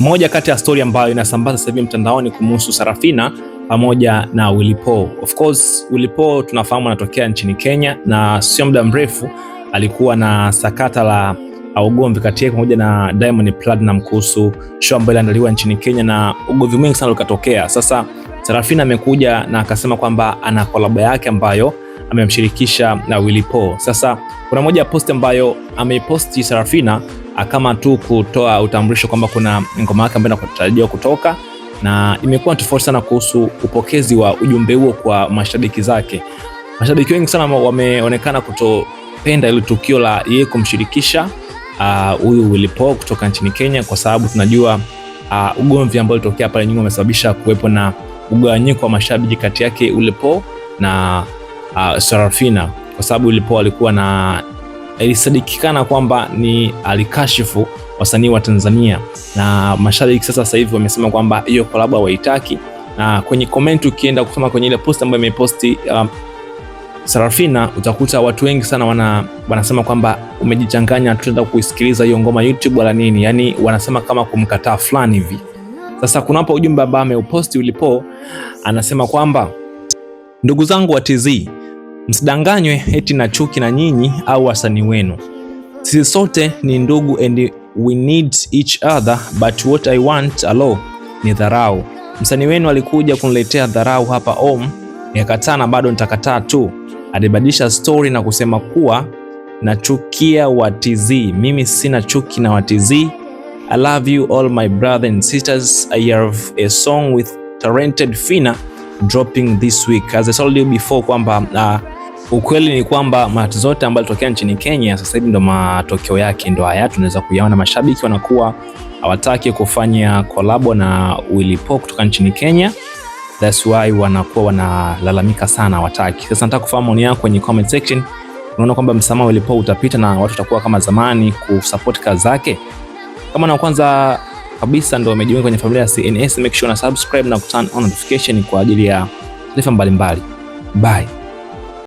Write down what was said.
Moja kati ya story ambayo inasambaza sasa hivi mtandaoni kumuhusu Sarafina pamoja na Willy Paul. Of course, Willy Paul tunafahamu anatokea nchini Kenya na sio muda mrefu alikuwa na sakata la ugomvi kati yake pamoja na Diamond Platnumz kuhusu show ambayo iliandaliwa nchini Kenya na ugomvi mwingi sana ukatokea. Sasa Sarafina amekuja na akasema kwamba ana collab yake ambayo amemshirikisha na Willy Paul. Sasa kuna moja ya post ambayo ameiposti Sarafina kama tu kutoa utambulisho kwamba kuna ngoma yake ambayo inatarajiwa kutoka, na imekuwa tofauti sana kuhusu upokezi wa ujumbe huo kwa mashabiki zake. Mashabiki wengi sana wameonekana kutopenda ile tukio la yeye kumshirikisha huyu Willy Paul kutoka nchini Kenya, kwa sababu tunajua ugomvi ambao ulitokea pale nyuma umesababisha kuwepo na mgawanyiko wa mashabiki kati yake Willy Paul na Sarafina, kwa sababu Willy Paul alikuwa na ilisadikikana kwamba ni alikashifu wasanii wa Tanzania, na mashabiki sasa hivi wamesema kwamba hiyo collab hawaitaki, na kwenye comment ukienda kusoma kwenye ile post ambayo imeposti Sarafina utakuta watu wengi sana wanasema kwamba umejichanganya, tutaenda kuisikiliza hiyo ngoma YouTube wala nini, yani wanasema kama kumkataa fulani hivi. Sasa kuna hapa ujumbe ambao ameuposti Willy Paul, anasema kwamba ndugu zangu wa TZ, msidanganywe eti na chuki na nyinyi au wasanii wenu. Sisi sote ni ndugu and we need each other, but what I want alo ni dharau. Msanii wenu alikuja kuniletea dharau hapa home, nikakataa na bado nitakataa tu. Alibadilisha story na kusema kuwa nachukia wa TZ. Mimi sina chuki na wa TZ. I love you all my brother and sisters. I have a song with talented Fina dropping this week. As I told you before kwamba ukweli ni kwamba matatizo yote ambayo yalitokea nchini Kenya sasa hivi ndo matokeo yake ndo haya tunaweza kuyaona. Mashabiki wanakuwa hawataki kufanya kolabo na Willy Paul kutoka nchini Kenya. That's why wanakuwa wanalalamika sana, hawataki. Sasa nataka kufahamu maoni yako kwenye comment section. Unaona kwamba msamaha Willy Paul utapita na watu watakuwa kama zamani kusupport kazi zake? Kama na kwanza kabisa ndo umejiunga kwenye familia ya CNS, make sure na subscribe na turn on notification kwa ajili ya taarifa mbalimbali. Bye.